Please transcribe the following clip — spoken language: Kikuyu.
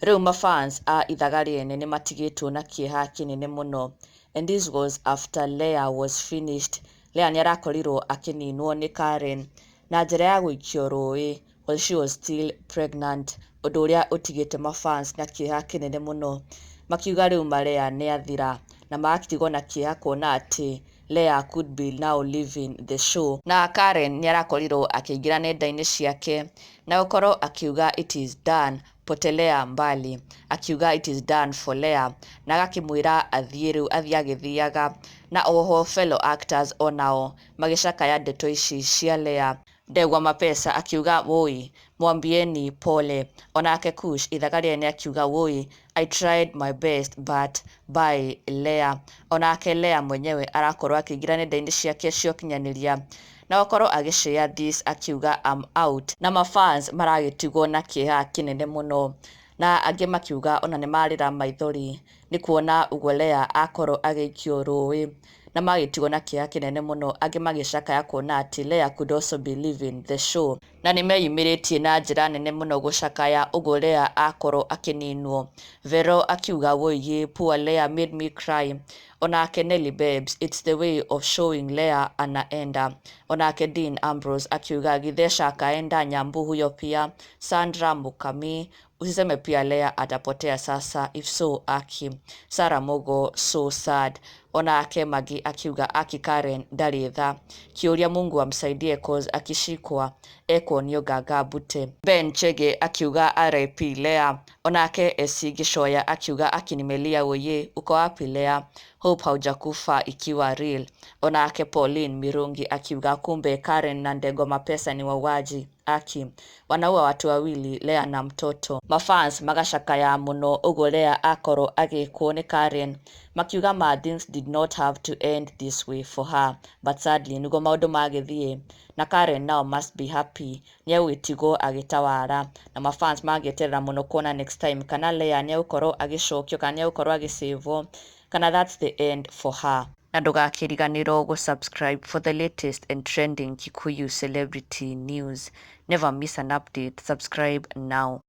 Rĩu mafans a ithaga rĩene nĩ matigĩtwo na kĩeha kĩnene mũno, and this was after Leah was finished. Leah nĩ arakorirwo akĩninwo nĩ Karen na njĩra ya gũikio rũĩ while she was still pregnant, ũndũ ũrĩa ũtigĩte mafans na kĩeha kĩnene mũno, makiuga rĩu ma Leah nĩ athira, na magatigwo na kĩeha kuona atĩ Leah could be now leaving the show. Na Karen nĩ arakorirwo akĩingĩra nenda-inĩ ciake na gũkorwo akiuga, "It is done, potelea mbali," akiuga it is done for Leah, na agakĩmwĩra athiĩ rĩu, athiĩ agĩthiaga. Na oho fellow actors onao magĩcakaya ndeto ici cia Leah. Ndegwa Mapesa akiuga, "Woi, mwambieni pole." Onake Kush ithaga rĩene akiuga, "Woi, I tried my best, but bye, Leah." Onake Leah mwenyewe arakorwo akĩingĩra nenda-inĩ ciake cia ũkinyanĩria na gũkorwo agĩshare this, akiuga, "I'm out." Na mafans maragĩtigwo na kĩeha kĩnene mũno, na angĩ makiuga ona nĩ marĩra maithori nĩ kuona ũguo Leah akorwo agĩikio rũĩ, na magĩtigwo na kĩeha kĩnene mũno, angĩ magĩcakaya kuona atĩ Leah could also be leaving the show. Na nĩ meyumĩrĩtie na njĩra nene mũno gũcakaya ũguo Leah akorwo akĩninwo. Vero akiuga, "Woiye, poor Leah, made me cry." Onake Nelly Babes, "It's the way of showing Leah anaenda." Onake Dean Ambrose akiuga, "Githesha akaenda Nyambu huyo pia." Sandra Mukami, "Usiseme pia Leah atapotea sasa, if so, aki." Sarah Mogo, "So sad." Onake Magi akiuga, "Aki Karen ndarĩ tha, kĩũria Mungu amsaidie, cause akishikwa ekuonio nganga mbute." Ben Chege akiuga, "RIP Leah." Onake SC Gishoya akiuga, "Aki nimelia, woye, uko wapi Leah? Hope haujakufa ikiwa real." Onake Pauline Mirungi akiuga, "Kumbe Karen na Ndegwa Mapesa ni wauaji, aki wanaua watu wawili, Leah na mtoto." Mafans magacakaya mũno ũguo Leah akorwo agĩkwo nĩ Karen, makiuga ma things did not have to end this way for her, but sadly nĩguo maũndũ magĩthiĩ, na Karen now must be happy nĩ egũgĩtigwo agĩtawara. Na mafans magĩeterera mũno kuona next time kana Leah nĩ egũkorwo agĩcokio, kana nĩ egũkorwo agĩsavwo, kana that's the end for her. Na ndũgakĩriganĩrwo gũ-subscribe for the latest and trending Kikuyu celebrity news. Never miss an update. Subscribe now.